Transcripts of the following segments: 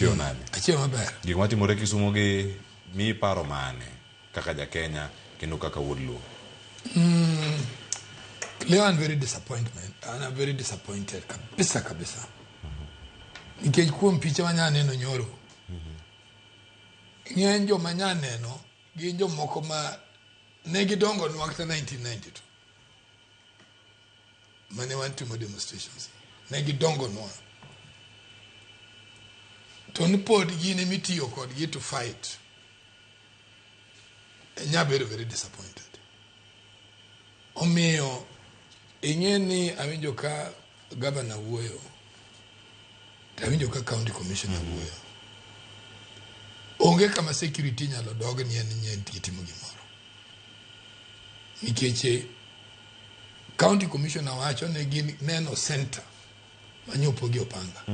Tiyo nade? Achiewo maber. Gik matimore Kisumo gi miyi paro mane kaka ja Kenya kendo kaka wuod Luo? Leo an very disappointment. An very disappointed kabisa kabisa. Nikech kuom picha manya neno nyoro. Ng'eny joma nya neno gin jomoko ma ne gidongo nwa kata 1992. Mane wan timo demonstrations. Ne gidongo nwa. To ni pod gin emitiyo kodgi to fight. Nya bedo very disappointed. Omiyo ing'e ni awinjo ka gavana wuoyo to awinjo ka county commissioner wuoyo. Onge kama security nyalo dognie ni nye gitimo gimoro. Nikech county commissioner wacho ni gin neno center manyopogi opanga.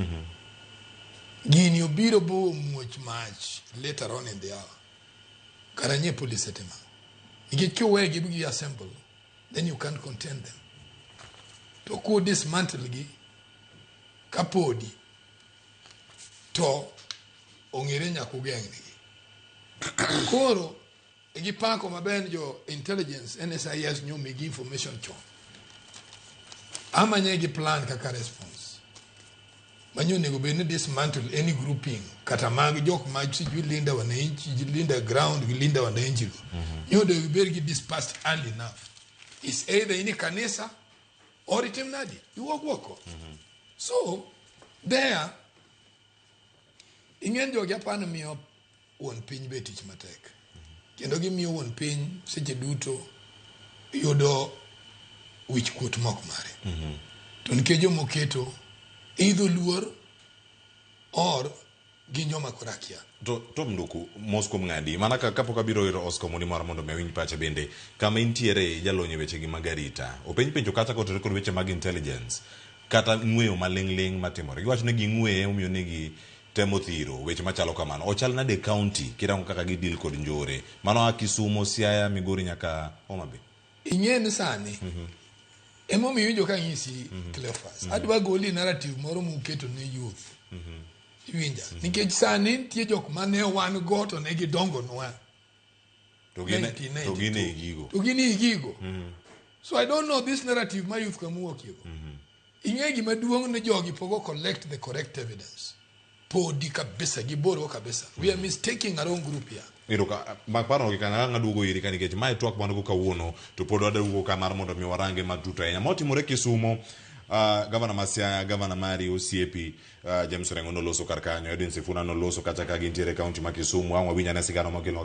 Gini obiro bo muoch mach later on in the hour. Kara nye police etema. Nikech kiwegi gi assemble, then you can't contain them. To ku dismantle gi kapodi to ong'ere nyaka ugeng'negi. Koro gipako maber ni jo intelligence NSIS nyomigi information chon. Ama nye gi plan kaka response. Manyo onego bed ni dismantle any grouping kata mag jok ma sijui linda wananchi linda ground gi linda wananchi go. Nyo onego bed gi dispersed early enough. Is either in kanisa or itim nadi iwuok oko. So there ing'en jogi apani miyo wuon piny be tich matek. Kendo gimiyo wuon piny seche duto yudo wich kuot mok mare. To nikech jomoketo either luor or gin joma koro akia. To Tom Nduku, mos kuom ng'adi. Mana ka kapok abiro ir Oscar Omondi moro mondo mi awinj pache bende. Kama intiere jalony e weche gi mag arita. Openj penjo kacha kotenore kod weche mag intelligence kata ng'weyo maling'ling' matimore. Giwacho ni ging'weye omiyo ne gi temo thiro weche machalo kamano. Ochal nade county kirango kaka gi deal kod njore. Mano a Kisumo, Siaya, Migori nyaka Homa Bay. Ing'e ni sani emomiyo iwinjo ka ng'isi Cleophas. Adwa goli narrative moro muketo ne youth. Iwinja? Nikech sani nitie jok mane wan go to ne gidongonwa. To gin to gin e gigo. To gin e gigo. So I don't know this narrative ma youth kamuokie go. Ing'e gima duong' ni jogi pok collect the correct evidence. Podi kabisa, giboro kabisa. We are mistaking our own group here. Ero ka mak paro gi kana ang' aduogo iri ka nikech mae twak wan go kawuono to pod waduogo ka mar mondo mi warange matut ahinya. Motimore Kisumo, gavana ma Siaya, gavana mari osiepi James Orengo noloso kar kanyo, Edwin Sifuna noloso kacha ka gintiere e kaunti ma Kisumu. Ang' wawinj ane sigana mokelo